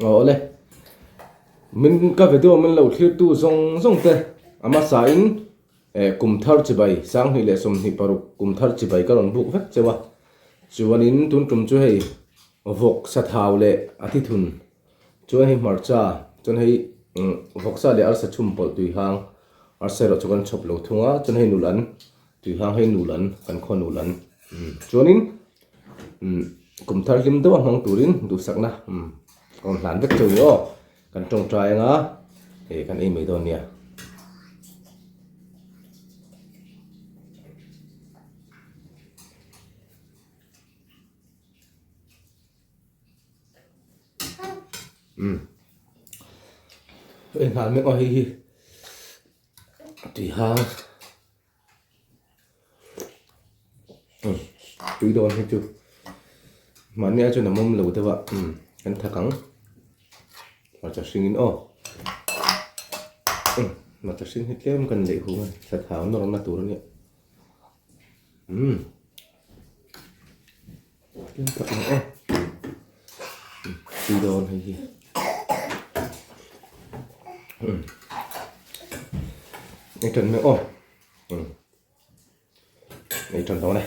Awle. Min ka video min lo thlirtu zawng zawng te a hmasa in eh kum thar chibai 2026 kum thar chibai ka rawn buk vek cheu a. Chuanin tun tum chu hei vawk sathau leh a thithun chuan hei hmarcha chuan hei vawksa leh arsa chhum pawlh tui hang arsa erawh chu kan chhawp lo thung a chuan hei nul an tui hang hei nul an kan khaw nul an chuanin kum thar hlim deuh a hmang turin duhsakna a rawn hlan vek cheu ni aw kan tawngtai anga hei kan ei mai dawn nia. Um hei nghal mek aw hei hi tui hang um tui dawn hi chu mahni ah chuan a mawm lo deuh a um kan thak ang hmarcha hringin aw um hmarcha hring hi tlem kan leh hung a thla thau nawrna tur a nia. Umm tlem tak ang aw tui dawn hei hi umm ei tan mek aw umm ei tan dawn e.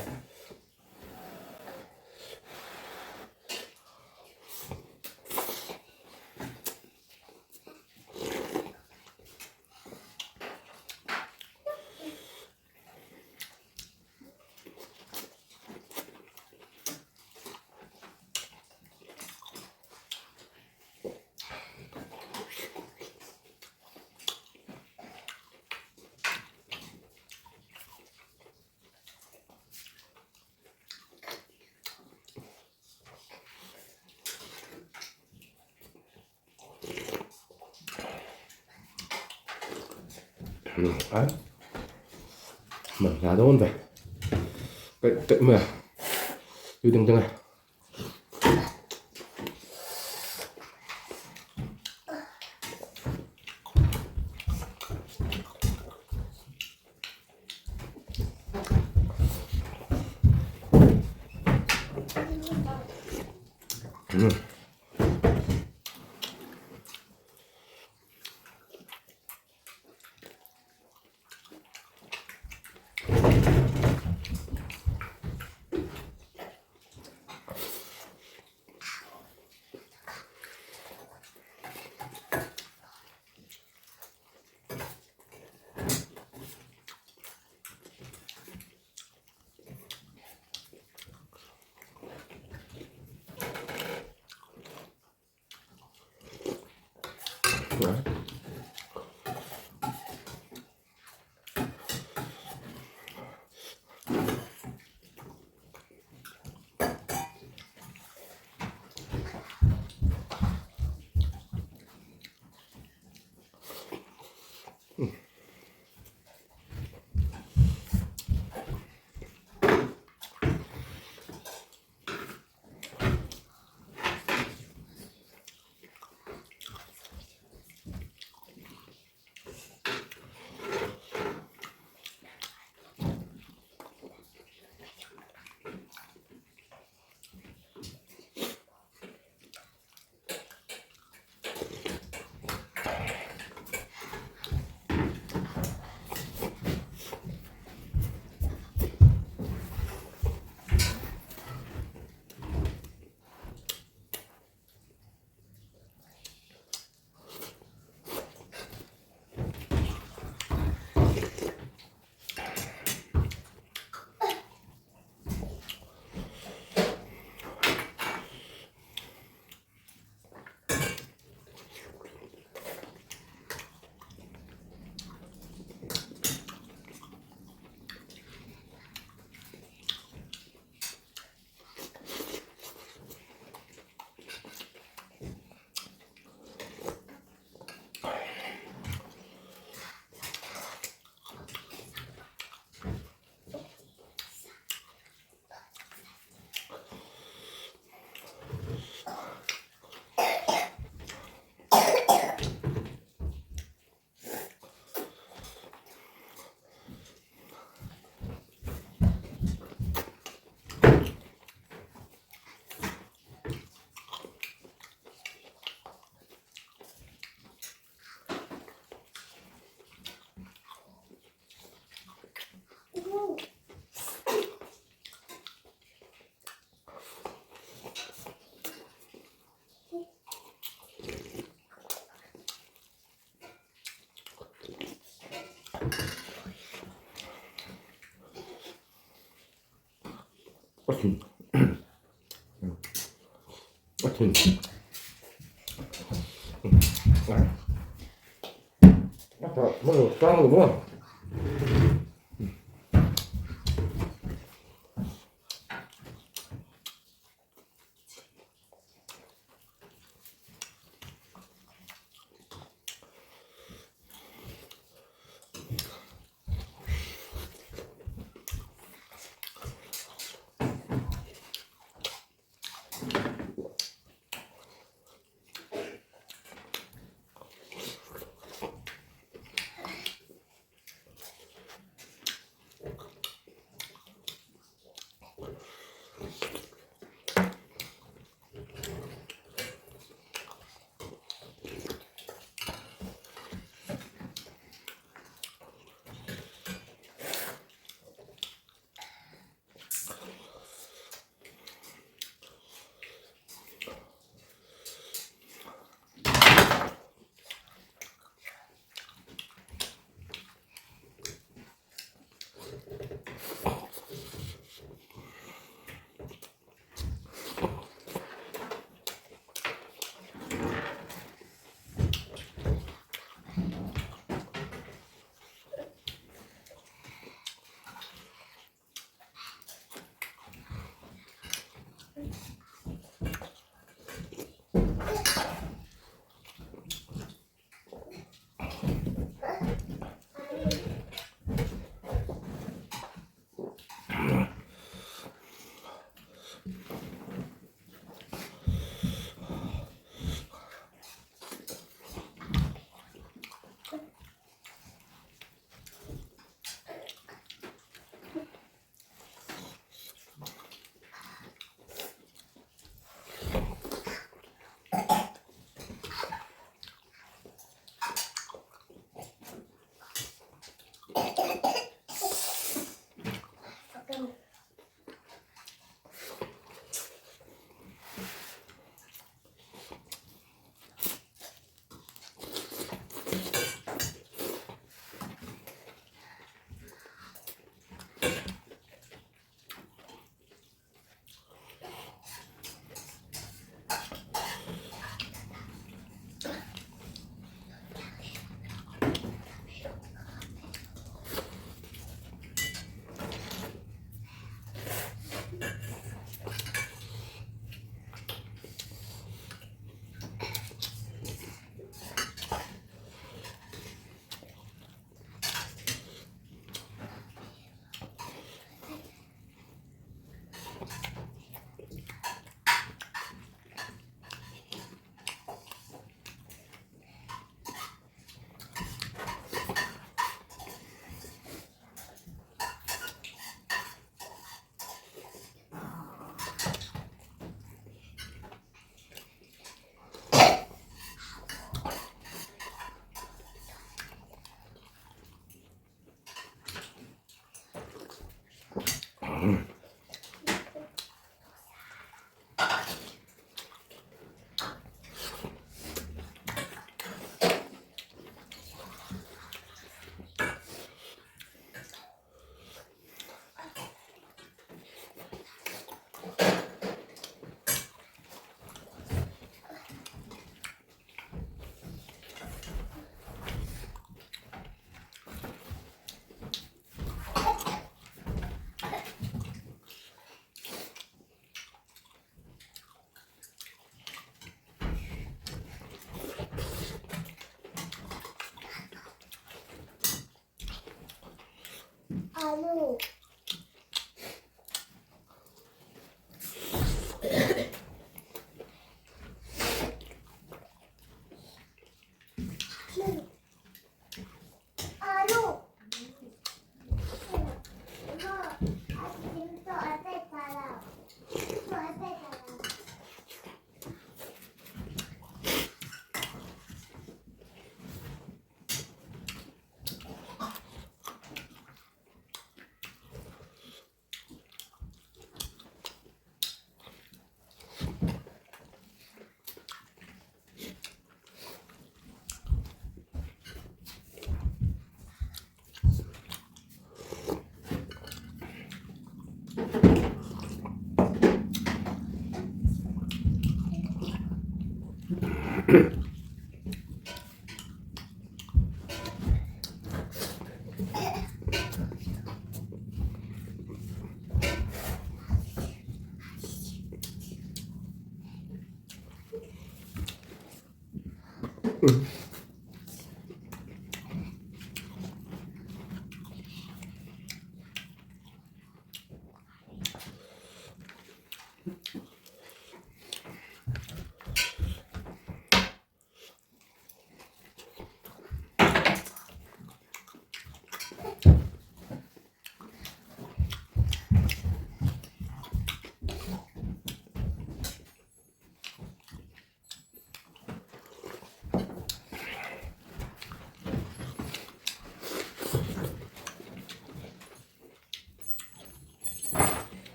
Man hla dawn ve kaih kaih mai a tui ding ding a. A thin a thin a tha maw sang lo maw.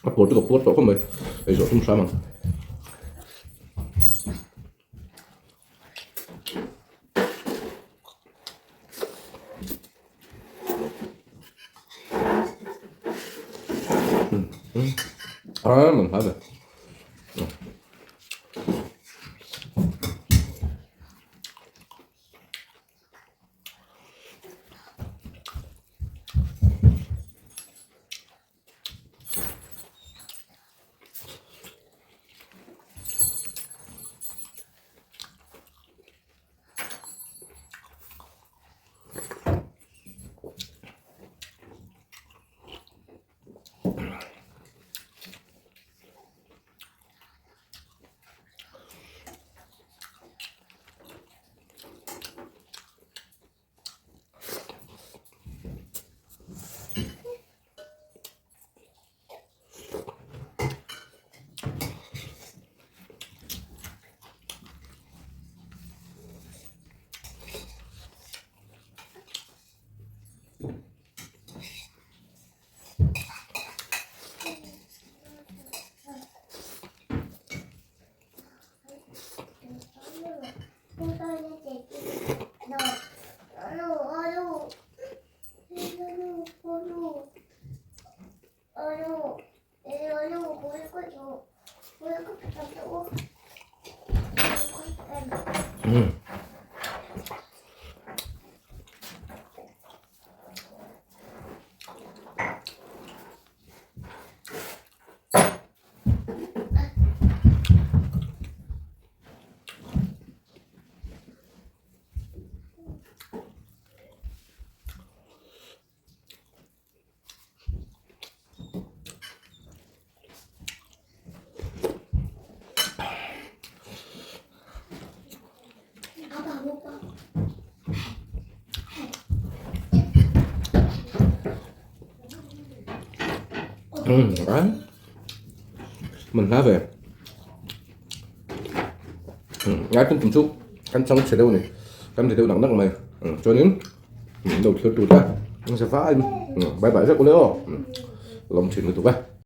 A pawl chu ka puar tawh khawp mai ei zawh tum hram ang. A man hla ve. Man hla ve. Ngai tum tum chu kan chang chhe deuh a ni. Kan ri deuh nak nak mai. Chuanin lo thlir tur te an sa fai bye bye vek ule aw. Lawm thin lutuk e.